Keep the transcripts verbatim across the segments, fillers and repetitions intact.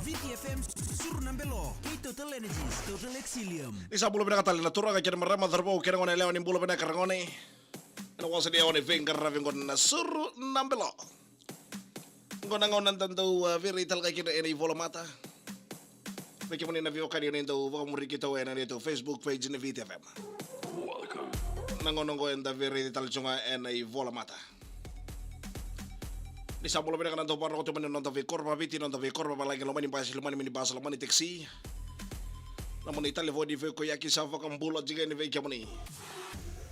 Viti F M, Suru na Belo, kei Total Energies, Total Exilium. Ni sa bula vinaka tale na turaga kei na marama, cauravou kei na gone yalewa, ni bula vinaka ragone. Ena wasa ni yawa ni veiqaravi qo na Suru na Belo. Qo na gauna da dau, a, veirai tale ga kina ena ivolamata. Vei kemuni na veiwekani oni dau vakamuri keitou ena neitou Facebook page ni Viti F M. Na gauna qo eda veirai tale tu ga ena ivolamata. Ni sa bula vinaka na dau vakarorogo tu mai na noda veikoro vakaviti, noda veikoro vavalagi, loma ni basi, loma ni minibasi, loma ni taxi. Nomuni talevoni veikoyaki sa vakabula tiko yani vei kemuni.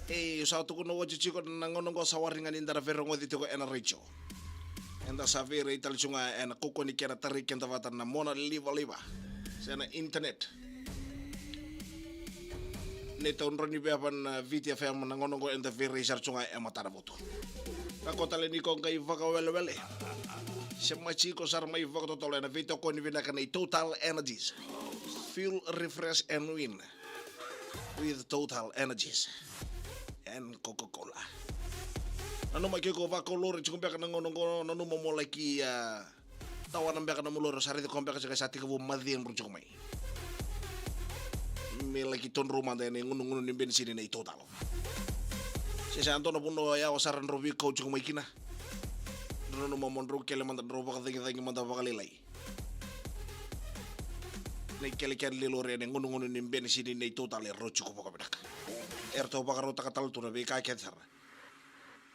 E, au sa tukuna oti tiko na gauna qo sa warai ga ni da na veirogoci tiko ena retio. Eda sa veirai tale tu ga ena kaukaua ni kena tarai keda vata na mona livaliva. Se na internet. Neitou drau ni veva na Viti F M na gauna qo eda veirai sara tu ga e matanavotu. Kakua tale ni ko qai vakawelewele. Se mati iko sara mai vakatotolo ena veitokoni vinaka nei Total Energies. Fuel, refresh and win with Total Energies and Coca-Cola. Nanuma ke ko vakalori tiko beka na gauna qo, nanuma mo laki, a, tawana beka na nomu lori, o sa raici koya beka tiko sa tekivu macedru tiko mai. Me laki todrou mada ena igunugunu ni benisini nei Total. Se sa dua na vanua yawa sara drau veikau tiko mai kina. Drau nanuma mo drau kele mada, drau vakacagicagi mada vakalailai. Na ikelekele ni lori ena igunugunu ni benisini nei Total e rau tiko vakavinaka. Eratou vakarautaka tale tu na veika kece sara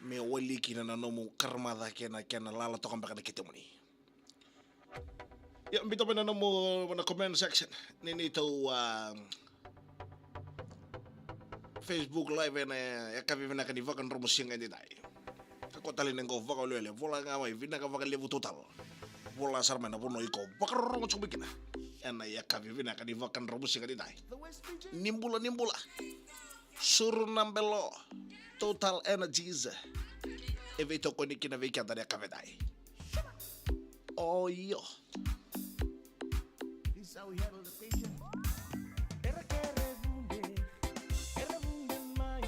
me wali kina na nomu karamaca kei na kena lala toka beka na ketemuni. Ia, biuta mai na nomu, na comment section ni neitou, a, Facebook Live ena yakavi vinaka ni vakadromusiga edaidai. Kakua tale ni qo vakawelewele, vola ga mai, vinaka vakalevu Total. Vola sara mai na vanua iko vakarorogo tiko mai kina ena yakavi vinaka ni vakadromusiga edaidai. Ni bula, ni bula. Suru na Belo, Total Energies. E veitokoni kina vei keda ena yakavi edaidai. Oio. This is how we handle the patient. Era kere vunde, era vunde mai.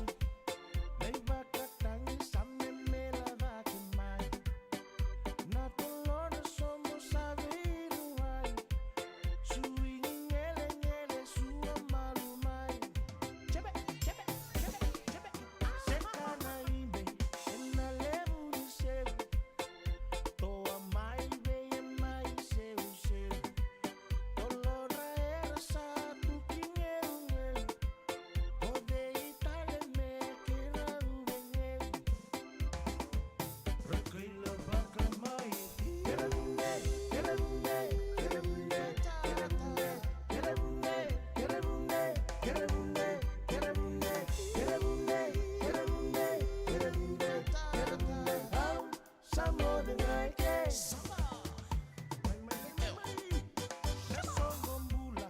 Na ivakatagi sa memela cake mai. Na tolona somo sa veiruai. Suigi gelegele sua malu mai. Jebe, jebe, jebe, jebe. Seka na ibe ena levu ni sevu. Toa mai vei e mai seuseu. Tolona era sa tuki geugeu. O cei tale me keirau vegeu. Rakaila vaka mai. Kere vune, kere vune, kere vune, kere vune. Sa moce ga e ke. Mai, mai, mai, mai, mai. Na soqo bula,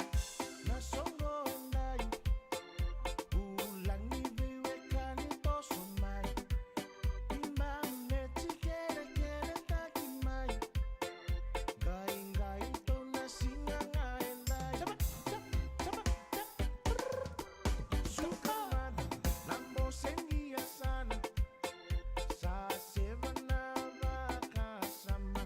na soqo dai. Vulagi veiwekani toso mai. Iba me ti kerekere taki mai. Qai, qai tou na siga ga e dai. Suka mada, na bose ni yasana. Sa seva na vakasama.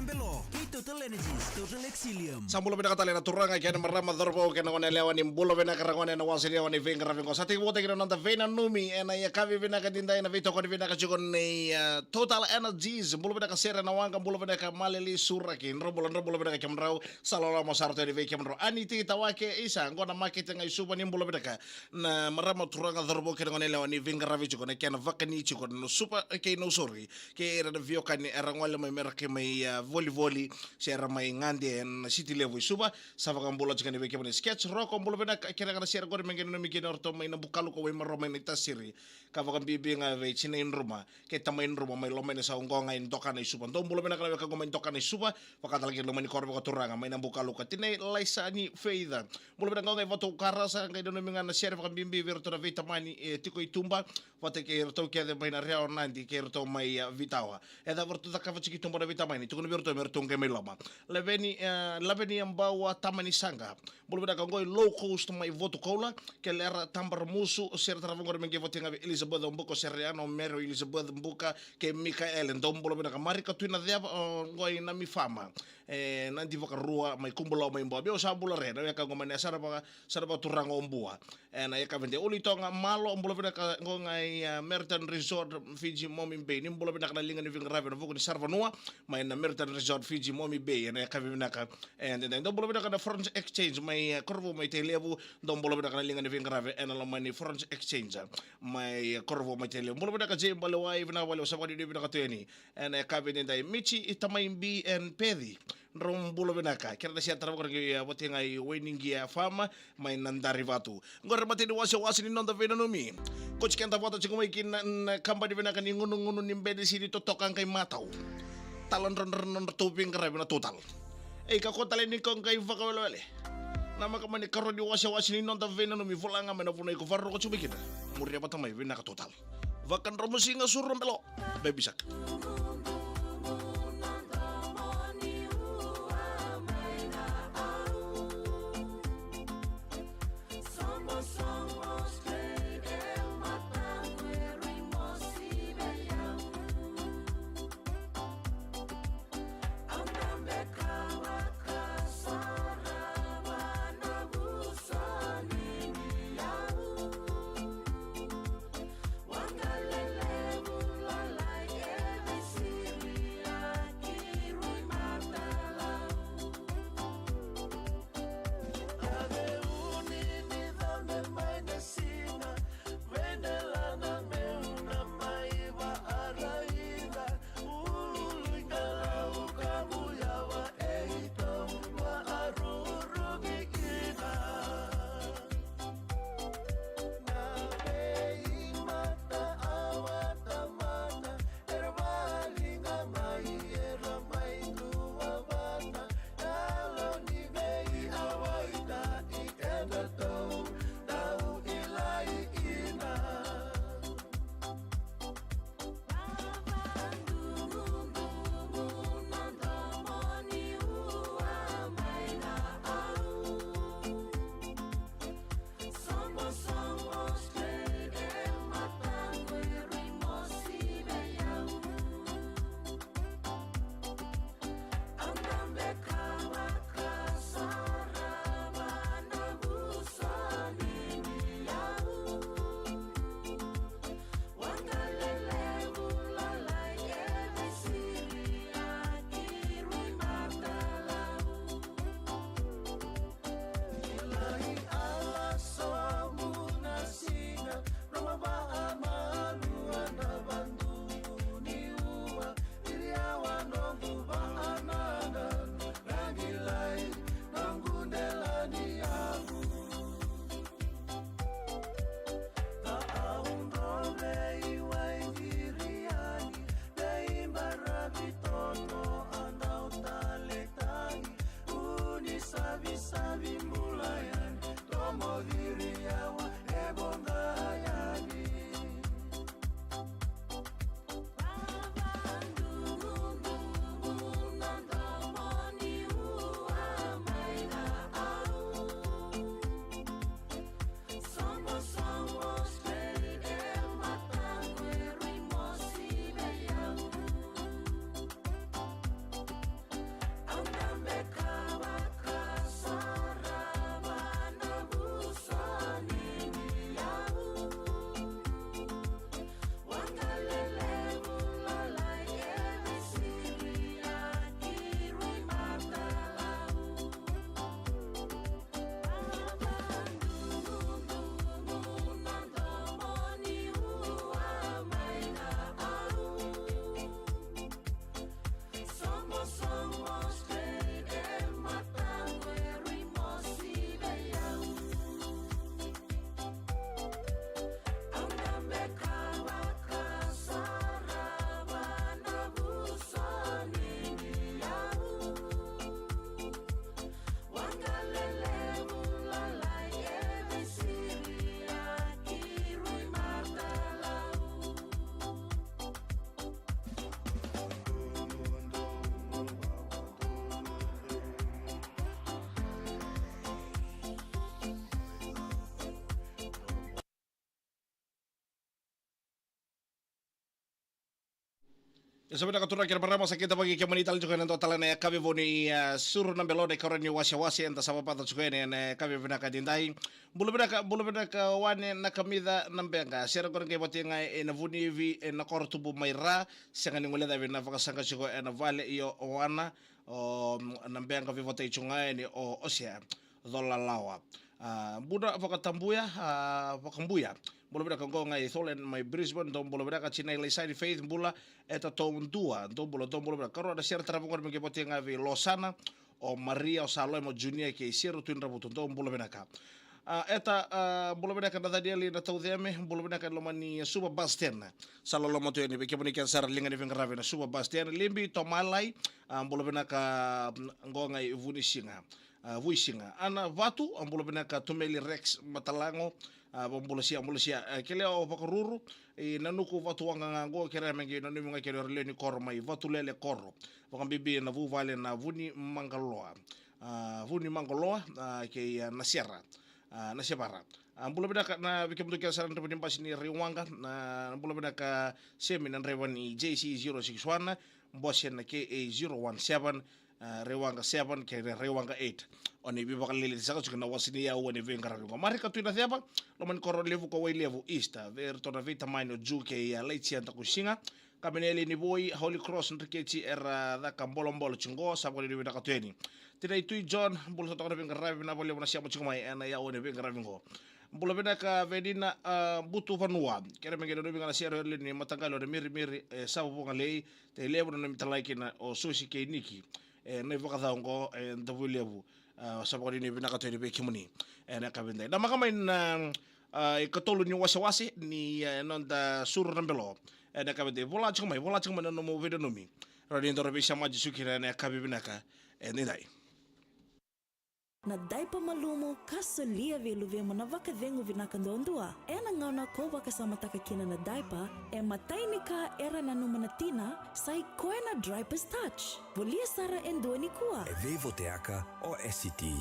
Belo, kei Total Energies, Total Excellium. Sa bula vinaka tale na turaga kei na marama, cauravou kei na goneyalewa, ni bula vinaka ragone ena wasa ni aua ni veiqaravi qo. Sa tekivu vata kina na noda veinanumi ena yakavi vinaka edaidai, na veitokoni vinaka tiko nei, ah, Total Energies. Bula vinaka Sere na Waqa, bula vinaka Maleli Suraki. Drau bula, drau bula vinaka kemudrau. Sa loloma sara tu yani vei kemudrau. Ani Tita Wake, isa, qo na makete ga i Suva, ni bula vinaka. Na marama, turaga, cauravou kei na goneyalewa, ni veiqaravi tiko, na kena vakani tiko na Suva kei Nausori. Kei ira na veiwekani era gole mai me ra qai mai, ah, volivoli, se ra mai gade ena siti levu i Suva. Sa vakabula tiko yani vei kemuni. Sketch Roko, bula vinaka. Kei ira ga na Sere qori me qai nanumi kina o ratou mai Nabukaluka, Waimaro, mai Naitasiri. Ka vakabibi ga vei tinai Druma kei tamai Druma mai Lomainasau, qo ga i Dokana i Suva. Dou bula vinaka na wekaqu mai Dokana i Suva. Vakatalega i loma ni koro vakaturaga mai Nabukaluka, tinai Laisani Faith. Bula vinaka qo ga i Vatukarasa, qai nanumi ga na Sere vakabibi vei iratou na veitamani e tiko i tuba, vata kei iratou kece mai na Rewa, Nadi, kei iratou mai, ah, Vitawa. E cava eratou cakava tiko i tuba na veitamani? Tukuna vei iratou me ratou qai mai loma. Laveni, eh, Laveni Abawa, Tamani Saqa. Bula vinaka qo i Low Coast mai Vatukoula, kei Lera Tabaramusu, Sere tarava qori me qai vata ga vei Elizabeth Buka, o Sereana, o Mary, o Elizabeth Buka, kei Mikaele. Dou bula vinaka. Marika Tuinaceva, o, qo i Namifama. E, Nadi Vakarua mai Kubulau mai Boa. Meu sa bula re, na wekaqu mai na yasana vaka, yasana vakaturaga o Bua. E, na yakavi edaidai. Uli Toga Malo, bula vinaka qo ga i, ah, Meriton Resort, Fiji, Momi Bay. Ni bula vinaka na liga ni veiqaravi ena vuku ni saravanua mai na Meriton Resort, Fiji, Momi Bay. Ena yakavi vinaka. E, edaidai. Dou bula vinaka na Foreign Exchange mai, eh, Korovou mai Tailevu. Dou bula vinaka na liga ni veiqaravi ena loma ni Foreign Exchange mai, eh, Korovou mai Tailevu. Bula vinaka Jay Balewai, vinaka vakalevu, sa vakanuinui vinaka tu yani ena yakavi edaidai. Michi i Tamai B and Peci. Drau bula vinaka. Kei ira na Sere tarava qori, eh, vata ga i Wainiqi Farm mai Nadarivatu. Qori e matai ni wasewase ni noda veinanumi. Kauti keda vata tiko mai kina na, na kabani vinaka ni gunugunu ni beni sini totoka qai matau. Tala drodro na nodratou veiqaravi na Total. Ei, kakua tale ni ko qai vakawelewele. Namaka mai na ikarua ni wasewase ni noda veinanumi, vola ga mai na vanua iko vakarorogo tiko mai kina. Muria vata mai, vinaka Total. Vakadromusiga, suru na belo. Baby Shark. Sa vinaka turaga kei na marama, sa kidavaki kemuni tale tiko ena dua tale na yakavi vou ni, ah, Suru na Belo, na ikarua ni wasewase eda sa vavaca tiko yani ena yakavi vinaka edaidai. Bula vinaka, bula vinaka Wane Nakamica Nabeqa. Sere qori qai vata ga ena Vunivi, ena koro tubu mai Ra. Sega ni guilecavi na vakasaqa tiko ena vale, io Wana. O Nabeqa veivatai tiko ga yani o Osea Colalawa. Ah, Buna Vakatabuya, ah, Vakabuya. Bula vinaka qo ga i Thailand mai Brisbane, dou bula vinaka. Tina i Laisani Faith, bula. Eta Tomdua, dou bula, dou bula vinaka. Karua na sere tarava qori me qai vata ga vei Losana, o Maria, o Salome, o Junior kei Sero Tuidravutu, dou bula vinaka. Ah, Eta, ah, bula vinaka na Danieli na Tauceme, bula vinaka e loma ni Suva bus stand. Sa loloma tu yani vei kemuni kece sara liga ni veiqaravi na Suva bus stand. Libi Tomalai, ah, bula vinaka, mm, qo ga i Vunisiga. Ah, Vuisiga. Ana Vatu, ah, bula vinaka Tumeli Rex Matalago, ah, bula sia, bula sia. Ah, Keleo Vakaruru, i Nanuku Vatuwaqa ga qo, kerea me qai nanumi ga kina o ira lewe ni koro mai Vatulele koro. Vakabibi na vuvale na Vunimaqaloa. Ah, Vunimaqaloa, ah, kei, ah, Nasera. Ah, Nasevara. Ah, bula vinaka na vei kemudou kece sara na draiva ni basi ni Raiwaqa, na bula vinaka Semi na draiva ni J C zero six one, Bose na K A zero one seven, ah, Raiwaqa seven kei na Raiwaqa eight. O ni veivakalialiai saka tiko na wasa ni yau o ni veiqaravi qo. Marika Tuinaceva, loma ni koro levu ko Wailevu East, vei iratou na veitamani o Ju kei, ah, Laitsia Dakusiga, Kameneli ni Voi, Holy Cross Driketi, era caka bolobolo tiko qo, sa vakanuinui vinaka tu yani. Tina i Tui John, bula totoka na veiqaravi, vinaka vakalevu na sema tiko mai ena yau o ni veiqaravi qo. Bula vinaka Venina, ah, Butu Vanua. Kerea me qai nanumi ga na sere lewe ni mataqali o Namirimiri, e Savu Vugalei, Tailevu, nanumi tale ga kina o Susi kei Niki. E, na ivakacau qo, e, Davuilevu. Ah, sa vakanuinui vinaka tu yani vei kemuni ena yakavi edaidai. Namaka mai na, ah, ikatolu ni wasewase ni, eh, noda Suru na Belo ena yakavi edaidai. Vola tiko mai, vola tiko mai na nomu veinanumi. Rawa ni daru veisemati tiko kina ena yakavi vinaka edaidai. Na daipa malumu ka solia vei luvemu na vakacegu vinaka duadua. Ena gauna ko vakasamataka kina na daipa, e matai ni ka era nanuma na tina, sa i koya na Drypers Touch. Volia sara e dua nikua. E veivoteaka o S C T.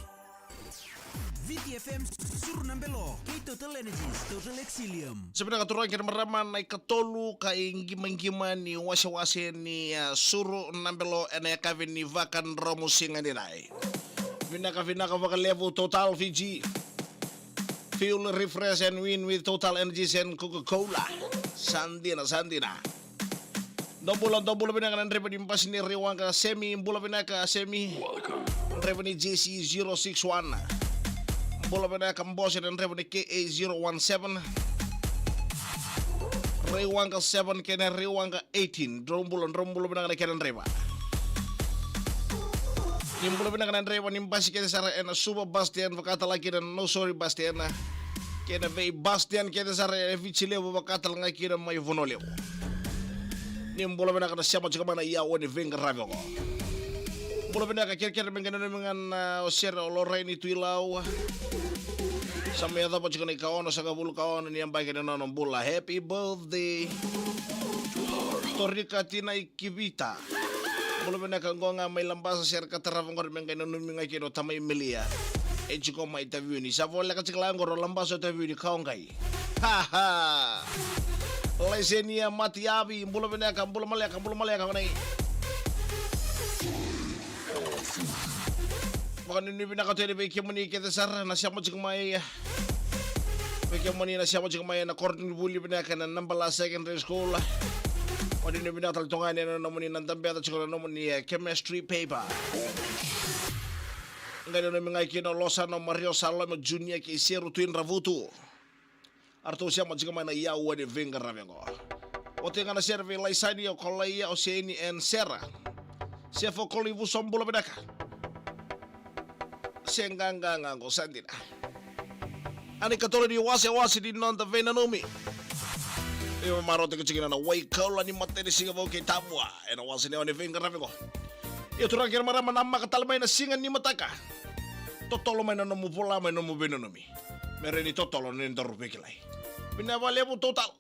Viti F M, Suru na Belo, kei Total Energies, Total Excellium. Sa vinaka turaga kei na marama, na ikatolu ka iqimaqima ni wasewase ni, ah, Suru na Belo ena yakavi ni Vakadromu siga edaidai. Vinaka, vinaka vakalevu Total Fiji. Fuel, refresh and win with Total Energies and Coca-Cola. Sa dina, sa dina. Dou bula, dou bula vinaka na draiva ni basi ni Raiwaqa Semi, bula vinaka Semi. Draiva ni J C zero six one. Bula vinaka Bose na draiva ni K A zero one seven. Raiwaqa seven kei na Raiwaqa eighteen. Drau bula, drau bula vinaka na kena draiva. Ni bula vinaka na draiva ni basi kece sara ena Suva bus stand, vakatalega kina na Nausori bus stand. Kei na vei bus stand kece sara e Viti Levu, vakatalega kina mai Vanua Levu. Ni bula vinaka na sema tiko mai na yau o ni veiqaravi qo. Bula vinaka, kerekere me qai nanumi ga na o sere o Loraini Tuilau. Sa mai yacova tiko na ikaono sagavulu ka ono ni yabaki ni nona bula. Happy birthday. Torika Tina i Kivita. Bula vinaka qo ga mai Labasa, sere ka tarava qori me qai nanumi ga kina o tamai Melia. E tiko mai Taveuni. Sa voleka tiko la qori o Labasa o Taveuni ka o qai. Ha, ha. Laisenia Matiavi, bula vinaka, bula maleka, bula maleka, vanai. Vakanuinui vinaka tu yani vei kemuni kece sara na sema tiko mai. Vei kemuni na sema tiko mai na koronivuli vinaka na Nabala Secondary School. Vakanuinui vinaka tale tu ga yani na nomuni na dabeca tiko na nomuni, eh, chemistry paper. Qai nanumi ga kina o Losana, o Mario, Salome, Junior kei Seru Tuidravutu. Eratou sema tiko mai na yau o ni veiqaravi qo. Oti ga na sere vei Laisani, o Kolaia, o Seini and Sera. Sefo Kolivuso, bula vinaka. Se qaqa ga qo, sa dina. Ena ikatolu ni wasewase ni noda veinanumi. Io, marautaki tiko kina na Waikaula ni matanisiga vou kei Tabua. Ena wase ni yau o ni veiqaravi qo. Io turaga kei na marama, namaka tale mai na siga ni mataka. Totolo mai na nomu vola mai na nomu veinanumi. Me rawa ni totolo ni daru veikilai. Vinaka vakalevu Total.